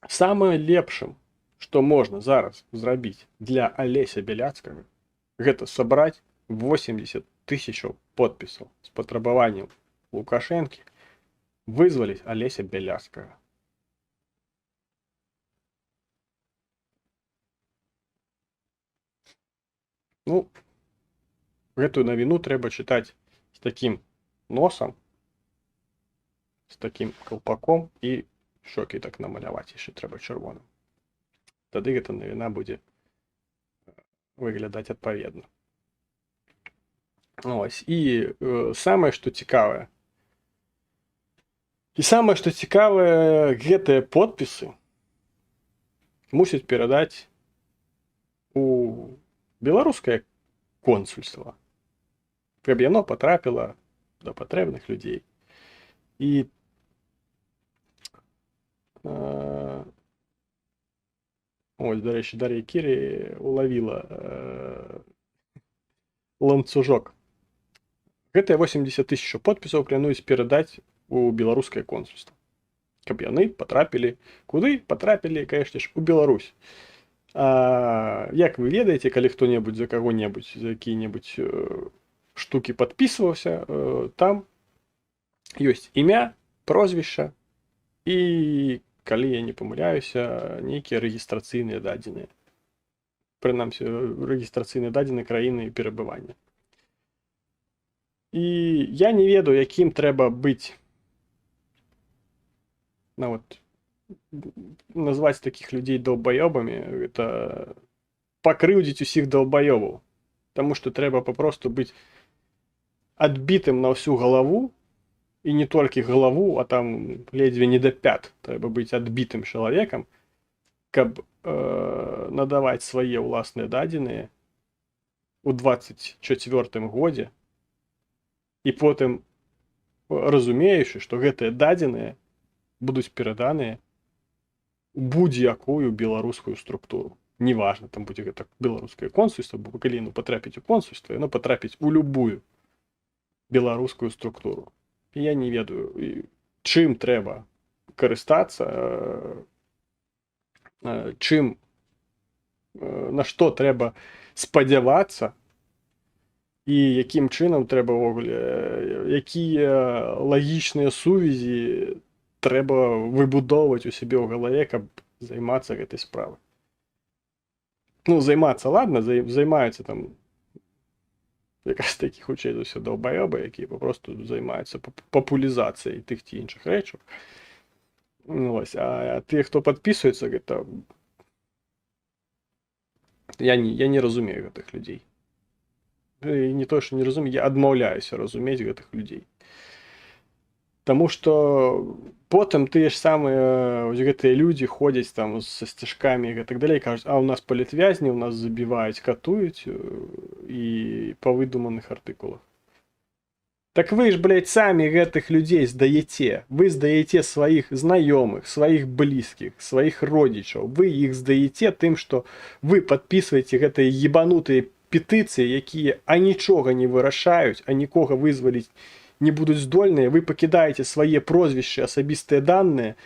Самае лепшым, што можна зараз зрабіць для Алеся Бяляцкага, гэта сабраць 80 тысячаў подпісаў з патрабаваннем Лукашэнкі вызваліць Алеся Бяляцкага. Ну, гэтую навіну трэба чытаць з такім носам, з такім калпаком і шчокі так намаляваць яшчэ трэба чырвоным. Тады гэта навіна будзе выглядаць адпаведна. Ось. І самае, што цікавае. І самае, што цікавае, гэтыя подпісы мусяць перадаць у беларускае консульства, каб яно патрапіла да патрэбных людзей. І ось, дарэчы, Дар'я Кіры улавіла ланцужок. Гэтыя 80 тысяч подпісаў плануюць перадаць у беларускае консульства, каб яны патрапілі куды? Патрапілі, конечно ж, у Беларусь. Як вы ведаеце, калі хто-небудзь за каго-небудзь, за якія-небудзь штукі падпісваўся, там ёсць імя, прозвішча і, калі я не памыляюся, нейкія рэгістрацыйныя дадзеныя. Прынамсі, рэгістрацыйныя дадзены краіны перабывання. І я не ведаю, якім трэба быць, нават назваць такіх людзей долбаёбамі, гэта пакрыўдзіць усіх долбаёбаў. Таму што трэба папросту быць адбітым на ўсю галаву, і не толькі галаву, а там ледзьве не да пят. Трэба быць адбітым чалавекам, каб надаваць свае ўласныя дадзеныя у 24 годзе і потым разумеючы, што гэтыя дадзеныя будуць пераданыя у будзь-якую беларускую структуру. Неважна, там будзе гэта беларускае консульства, бо калі яно патрапіць у консульства, яно патрапіць у любую беларускую структуру. І я не ведаю, чым трэба карыстацца, на што трэба спадзявацца і якім чынам трэба ўвогуле, якія лагічныя сувязі трэба выбудоўваць у сябе ў галаве, каб займацца гэтай справай. Ну, займацца, ладно, займаюцца там якраз такі хутчэй за ўсё даўбаёбы, якія папросту займаюцца папулярызацыяй тых ці іншых рэчаў. Ось, а тыя, хто падпісваецца, гэта я не разумею гэтых людзей. І не то, што не разумею, я адмаўляюся разумець гэтых людзей. Таму што потым тыя ж самыя вось гэтыя людзі ходзяць там са сцяжкамі і гэтак далей, кажуць, а ў нас палітвязні, у нас забіваюць, катуюць, і па выдуманых артыкулах. Так вы ж, блядь, самі гэтых людзей здаеце. Вы здаеце сваіх знаёмых, сваіх блізкіх, сваіх родзічаў. Вы іх здаеце тым, што вы падпісваеце гэтыя ебанутыя петыцыі, якія анічога не вырашаюць, а нікога вызваліць не будуць здольныя. Вы пакідаеце свае прозвішчы, асабістыя даныя,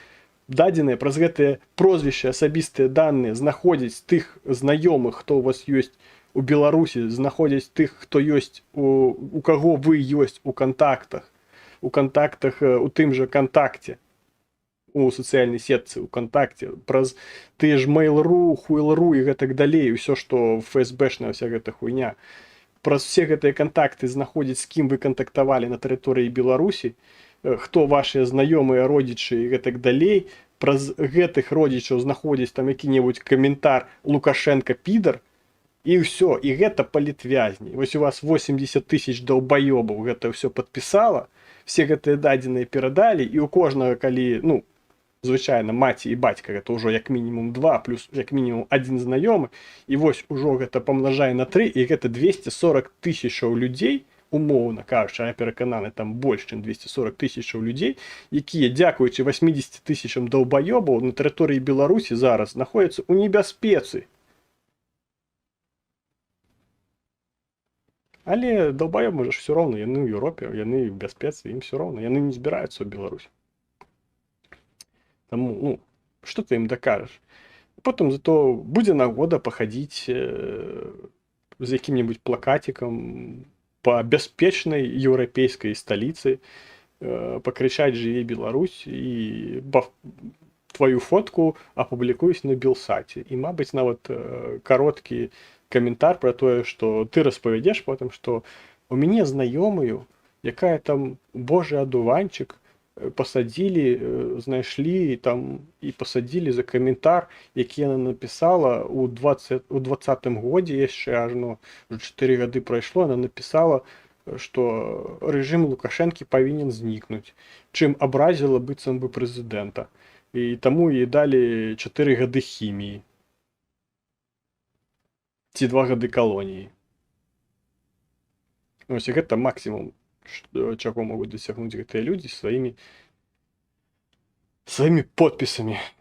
дадзеныя праз гэтыя прозвішчы, асабістыя даныя знаходзяць тых знаёмых, хто у вас ёсць у Беларусі, знаходзяць тых, хто ёсць у каго вы ёсць у кантактах, у тым жа кантакце, у сацыяльнай сетцы, у кантакце, праз тыя ж Mail.ru, Хуйл.ру і гэтак далей, усё, што ФСБшная вся гэта хуйня. Праз усе гэтыя кантакты знаходзяць, з кім вы кантактавалі на тэрыторыі Беларусі, хто вашыя знаёмыя, родзічы і гэтак далей. Праз гэтых родзічаў знаходзяць там які-небудзь каментар «Лукашенко підар», і ўсё, і гэта палітвязні. Вось у вас 80 тысяч даўбаёбаў гэта ўсё падпісала, все гэтыя дадзеныя перадалі, і ў кожнага, калі, ну, звычайна, маці і бацька, гэта ўжо як мінімум 2, плюс як мінімум адзін знаёмы, і вось ужо гэта памнажае на 3, і гэта 240 тысячаў людзей, умоўна кажучы, я перакананы, там больш, чым 240 тысячаў людзей, якія, дзякуючы 80 тысячам даўбаёбаў, на тэрыторыі Беларусі зараз знаходзяцца ў небяспецы. Але даўбаёбы ж всё роўна, яны ў Еўропе, яны ў бяспецы, ім всё роўна, яны не збіраюцца ў Беларусь. Таму, ну, Что ты ім дакажаш? Потым зато будзе нагода пахадзіць з якім-небудзь плакацікам па бяспечнай еўрапейскай сталіцы, пакрычаць «Жыве Беларусь», і твою фотку апублікуюць на Белсаце. І, мабыць, нават кароткі каментар пра тое, што ты распавядзеш потым, што у мяне знаёмую, якая там божы адуванчык, пасадзілі, знайшлі там і пасадзілі за каментар, які яна напісала у 20-м годзе яшчэ ажно, 4 гады прайшло, она напісала, што рэжым Лукашэнкі павінен знікнуць, чым абразіла быццам бы прэзідэнта. І таму ёй далі 4 гады хіміі ці 2 гады калоніі. Ось і гэта максімум, чаго могуць дасягнуць гэтыя людзі сваімі подпісамі.